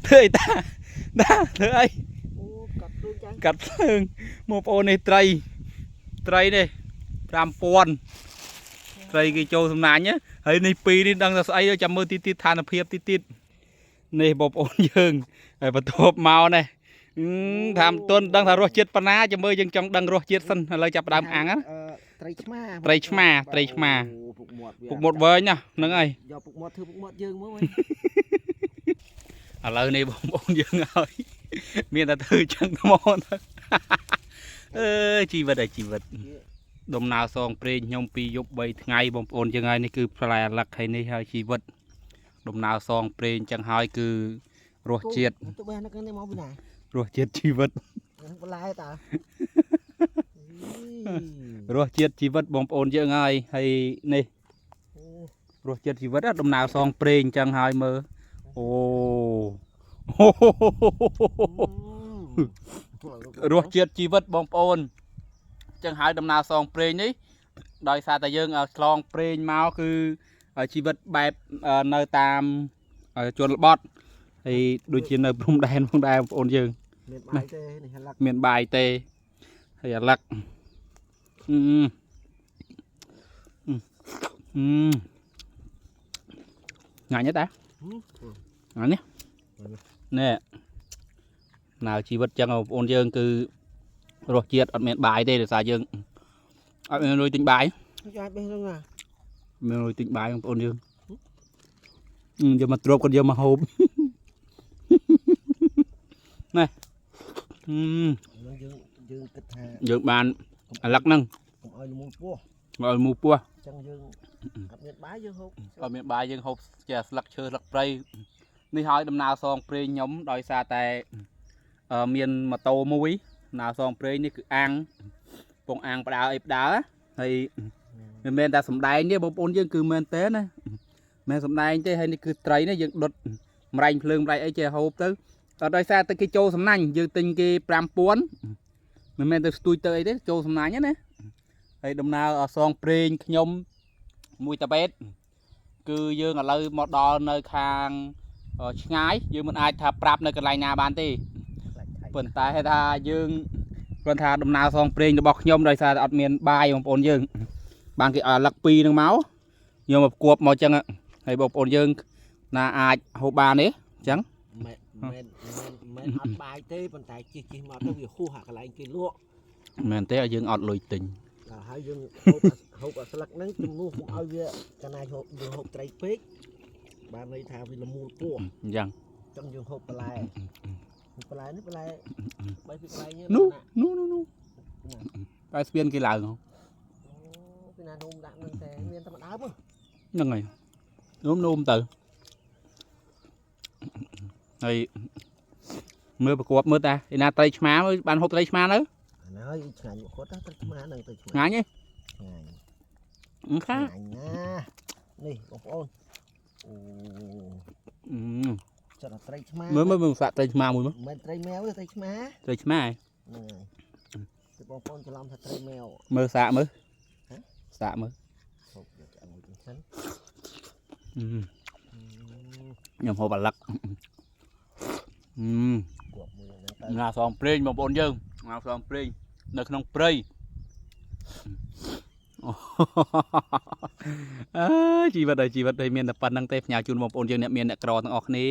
ធ្វើអីតាតាធ្វើអី អូកាត់ភ្លើងចាញ់ កាត់ភ្លើងមកបងប្អូននេះត្រីត្រីនេះ5000ត្រីគេចូលសំណាញ់ណាហើយនេះពីរនេះដឹងថាស្អីចាំមើលទីទៀតឋានភាពទីទៀតនេះបងប្អូនយើងហើយបន្ទាប់មកនេះអឺតាមទុនដឹងថារសជាតិប៉ុណ្ណាចាំមើលយើងចង់ដឹងរសជាតិសិនឥឡូវចាប់ផ្ដើមអាំងណា អឺត្រីឆ្មា ត្រីឆ្មាត្រីឆ្មា អូពុកមាត់វា ពុកមុតវែងណាហ្នឹងហើយ យកពុកមាត់ធ្វើពុកមាត់យើងមកវិញ ឥឡូវនេះបងប្អូនយើងហើយមានតែធ្វើចឹងហ្មងទៅអើយជីវិតឯជីវិតដំណើរសងព្រេងខ្ញុំពីយប់3ថ្ងៃបងប្អូនយើងហើយនេះគឺផ្លែអាលឹកហើយនេះហើយជីវិតដំណើរសងព្រេងចឹងហើយគឺរសជាតិ ទៅបេះនៅនេះមកពីណា រសជាតិជីវិត ហ្នឹងបន្លែតា រសជាតិជីវិតបងប្អូនយើងហើយហើយនេះ អូ រសជាតិជីវិតណាដំណើរសងព្រេងចឹងហើយមើលអូ រសជាតិជីវិតបងប្អូនចឹងហើយដំណើរសងព្រេងនេះដោយសារតែយើងឆ្លងព្រេងមកគឺជីវិតបែបនៅតាមជនបទហើយដូចជានៅព្រំដែនផងដែរបងប្អូនយើង មានបាយទេនេះហឡឹក មានបាយទេហើយអាឡឹកអឺអឺងាញ់ទេតាងាញ់នេះនេះណៅជីវិតចឹងបងប្អូនយើងគឺរសជាតិអត់មានបាយទេដោយសារយើងអត់មានលុយទិញបាយ ចាយបេះហ្នឹងណា មានលុយទិញបាយបងប្អូនយើងយកមកទ្របគាត់យកមកហូប ណែអឺ ហ្នឹងយើងយើងគិតថា យើងបានអាឡឹកហ្នឹង កុំឲ្យល្មូលពោះ ឲ្យមូពោះ អញ្ចឹងយើងអត់មានបាយយើងហូប អត់មានបាយយើងហូបជាស្លឹកឈើស្លឹកព្រៃនេះហើយដំណើរសងព្រេងខ្ញុំដោយសារតែអឺមានម៉ូតូមួយដំណើរសងព្រេងនេះគឺអាំងពងអាំងផ្ដើអីផ្ដើហើយមិនមែនតែសំដែងទេបងប្អូនយើងគឺមែនទេណាមិនសំដែងទេហើយនេះគឺត្រីនេះយើងដុតម្រែងភ្លើងម្រែងអីចេះហូបទៅអត់ដោយសារតែគេចូលសំណាញ់យើងទិញគេ5000មិនមែនទៅស្ទួយទៅអីទេចូលសំណាញ់ណាហើយដំណើរសងព្រេងខ្ញុំមួយតាបេត គឺយើងឥឡូវមកដល់នៅខាងឆ្ងាយយើងមិនអាចថាប្រាប់នៅកន្លែងណាបានទេប៉ុន្តែថាយើងគ្រាន់ថាដំណើរសងព្រេងរបស់ខ្ញុំដោយសារតែអត់មានបាយបងប្អូនយើង បានគេឲ្យលឹកពីរនឹងមកយកមកគួបមកចឹងហើយបងប្អូនយើងណាអាចហូបបានទេចឹង មែនមែនមែនអត់បាយទេប៉ុន្តែជិះជិះមកទៅវាហួសអាកន្លែងគេលក់ មែនទេឲ្យយើងអត់លុយទិញ ដល់ហើយយើងហូបហូបអាស្លឹកហ្នឹងជំនួសកុំឲ្យវាកាលណាហូបយើងហូបត្រីពេកបានន័យថាវាល្មូលពោះ អញ្ចឹង អញ្ចឹងយើងហូបបន្លែបន្លែនេះបន្លែបីពីកន្លែងនេះ នោះនោះនោះនោះតែស្ពានគេឡើង អូពីណានោមដាក់ហ្នឹងតែមានតែម្ដើម ហ្នឹងហើយនោមនោមទៅហើយមើលប្រកបមើលតាឯណាត្រីឆ្មាមើលបានហូបត្រីឆ្មានៅ អាណាហើយឆ្ងាញ់មកគាត់ត្រីឆ្មាហ្នឹងត្រីឆ្មា ឆ្ងាញ់ទេ ឆ្ងាញ់ អឺខា ឆ្ងាញ់ណានេះបងប្អូនអូ អឺ ចិត្តត្រីឆ្មា មើលមើលមើលសាក់ត្រីឆ្មាមួយមើល មិនត្រីមែវទេត្រីឆ្មា ត្រីឆ្មាឯង ហ្នឹងហើយគឺបងប្អូនច្រឡំថាត្រីមែវ មើលសាក់មើល ហ៎ សាក់មើល ហូបយកឆ្អឹងមួយសិន អឺខ្ញុំហូបអាឡឹកអឺ គប់មួយហ្នឹងទៅ ណាសងព្រេងបងប្អូនយើងណាសងព្រេងនៅក្នុងព្រៃអូអើយជីវិតហើយជីវិតហើយមានតែប៉ុណ្្នឹងទេផ្ញើជូនបងប្អូនយើងអ្នកមានអ្នកក្រទាំងអស់គ្នា